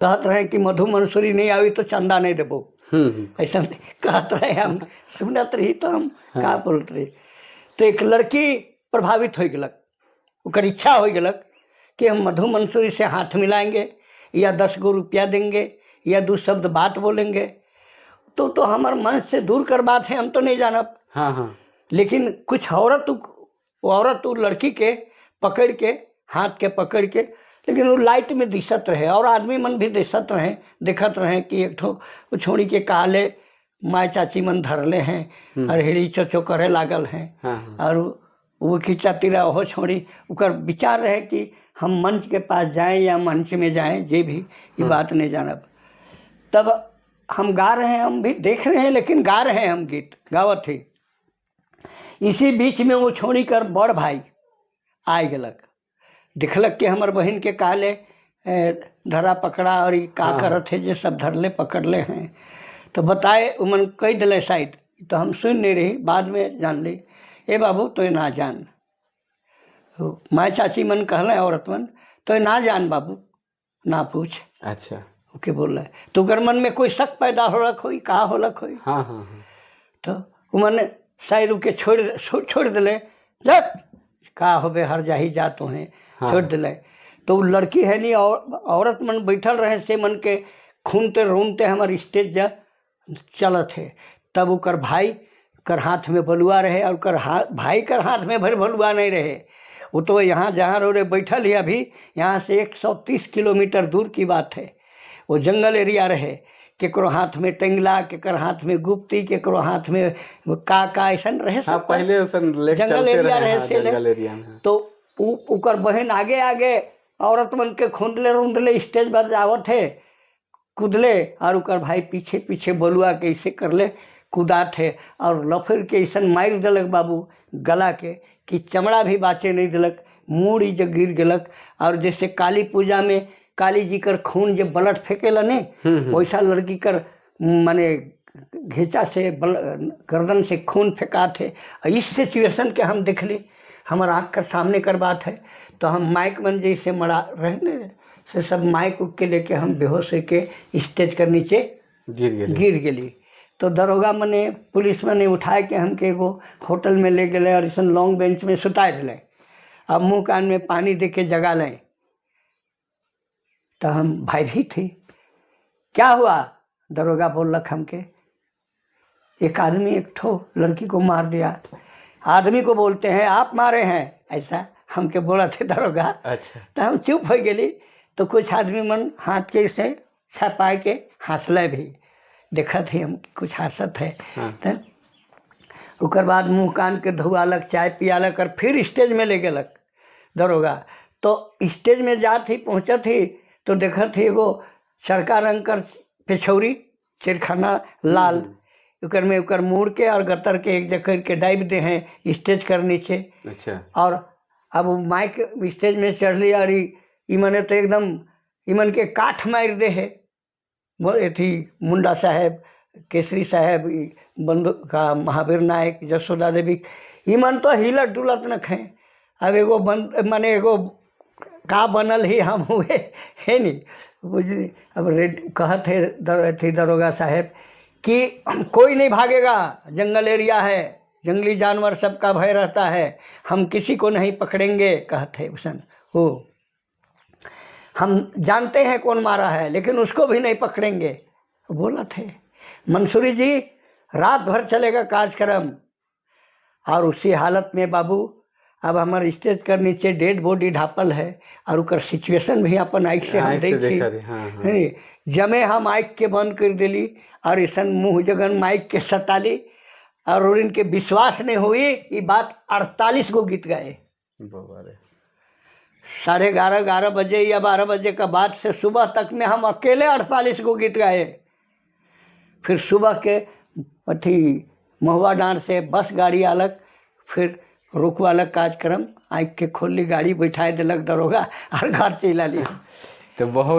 कहत रहे कि मधु मंसूरी नहीं आई तो चंदा नहीं देबो। ऐसा कहत रहे। हम सुनत रही तो हम का बोलत रही। तो एक लड़की प्रभावित हो गलक, ओकर इच्छा हो गलक कि हम मधु मंसूरी से हाथ मिलाएंगे या 10 गो रुपया देंगे या दो शब्द बात बोलेंगे। तो हमार मन से दूर कर बात है, हम तो नहीं जानब। हाँ हाँ लेकिन कुछ औरत, वो औरत वो लड़की के पकड़ के, हाथ के पकड़ के, लेकिन वो लाइट में दिसत रहे और आदमी मन भी दिसत रहे, देखत रहे कि एक ठो वो छोड़ी के काले माय चाची मन धरले हैं और हिड़ी चोचो करे लागल हैं। हाँ हाँ और वो खींचा रहा हो छोड़ी। ओकर विचार रहे कि हम मंच के पास जाएं या मंच में जाएं, जे भी, ये बात नहीं जानब। तब हम गा रहे हैं, हम भी देख रहे हैं, लेकिन गा रहे हैं, हम गीत गावत ही। इसी बीच में वो छोड़ी कर बड़ भाई आय गलक, देखलक कि हमर बहन के काले धरा पकड़ा और ई का करत है जे सब धरले पकड़ले हैं। तो बताए उमन कह दिले शायद, तो हम सुन नहीं रही, बाद में जान ली। ए बाबू, तो ना जान। तो माय चाची मन कहले, औरत मन, तो ना जान बाबू, ना पूछ। ओके बोल रहे तो ओकर मन में कोई शक पैदा होलक होई, का होलक होई। हाँ हाँ हाँ तो उमन शायद ओके छोड़ छोड़ दिले, जा का होबे, हर जाही जा तो हैं। छोड़ दिले। तो वो लड़की है नहीं और औरत मन बैठल रहे से मन के खूनते रोनते हमार स्टेज जा चलत है। तब ओकर भाई कर हाथ में बलुआ रहे और कर हाथ, भाई कर हाथ में भर बलुआ नहीं रहे। वो तो यहाँ जहाँ रो रहे बैठल ही अभी, यहाँ से 130 किलोमीटर दूर की बात है। वो जंगल एरिया रहे। केकरो हाथ में टेंगला, केकर हाथ में गुप्ती, केकरो हाथ में का का ऐसन रहे। हाँ, सब पहले उसन लेके जंगल चलते एरिया रहे। रहे से ले। जंगल एरिया में, हाँ। तो उकर बहन आगे आगे औरत मन के खुंदले रुंदले स्टेज पर जावत है, कुदले और उकर भाई पीछे पीछे बलुआ के ऐसे करले कुदात है और लफड़ के ऐसन मार दिलक बाबू गला के कि चमड़ा भी बाचे नहीं दिलक, मूड़ी जो गिर गलक। और जैसे काली पूजा में काली जी कर खून जब ब्लड फेंकेला ने, वैसा लड़की कर माने घेचा से बल गर्दन से खून फेंका थे। इस सिचुएशन के हम देख ली, हमार आँख कर सामने कर बात है। तो हम माइक मन जैसे मरा रहे से सब माइक उक के लेके हम बेहोश होके स्टेज कर नीचे गिर गेली। गिर गेली। तो दरोगा मने, पुलिस मने उठाए के हमके एगो होटल में ले गेले और ऐसा लॉन्ग बेंच में सुताए दिले। अब मुँह कान में पानी दे के जगा लें तो हम भयभीत थी। क्या हुआ? दरोगा बोलक हमके, एक आदमी एक ठो लड़की को मार दिया। आदमी को बोलते हैं, आप मारे हैं? ऐसा हमके बोला थे दरोगा। तो हम चुप हो गेली। तो कुछ आदमी मन हाथ के से छपाए के हंसले भी, देखत ही हम कुछ हंसत है। तो ओकर बाद मुँह कान के धुआलक, चाय पियालक और फिर स्टेज में ले गेलक दरोगा। तो स्टेज में जात ही, पहुँचत ही तो देखत ही एगो चरका रंग कर पिछौरी चिरखाना लाल, ओकर में ओकर मुड़ के और गतर के एक जगह के डाइब दे हैं स्टेज कर नीचे। और अब वो माइक स्टेज में चढ़ली और ई मने तो एकदम इमन के काठ मार दे है। वो अथी मुंडा साहेब, केसरी साहेब, ई बंधु का महावीर नायक, जसोदा देवी, इमन तो हिलत डुलत न खे। अब एगो बन माने एगो का बनल ही हम हुए है नहीं बुझली। अब रेड कहत है अथी दरोगा साहेब कि कोई नहीं भागेगा, जंगल एरिया है, जंगली जानवर सबका भय रहता है, हम किसी को नहीं पकड़ेंगे। कहते उसन वो, हम जानते हैं कौन मारा है, लेकिन उसको भी नहीं पकड़ेंगे। बोला थे, मंसूरी जी, रात भर चलेगा कार्यक्रम। और उसी हालत में बाबू, अब हमार स्टेज कर नीचे डेड बॉडी ढापल है और ओकर सिचुएशन भी अपन आँख से हम आँख से देखी। देखा रही, हाँ। है, जमे हम आँख के बंद कर दिली और ऐसन मुँह जगन माइक के सटाली और इनके विश्वास नहीं हुई ये बात, 48 गो गीत गाए। बाबा रे! 11:30, 11 बजे या 12 बजे का बाद से सुबह तक में हम अकेले 48 गो गीत गाए। फिर सुबह के अथी महुआ डांड से बस गाड़ी आलक, फिर रुकवालक कार्यक्रम। आँख के खोलली, गाड़ी बैठाए दिलक दरोगा और घर चल आली। तो बहुत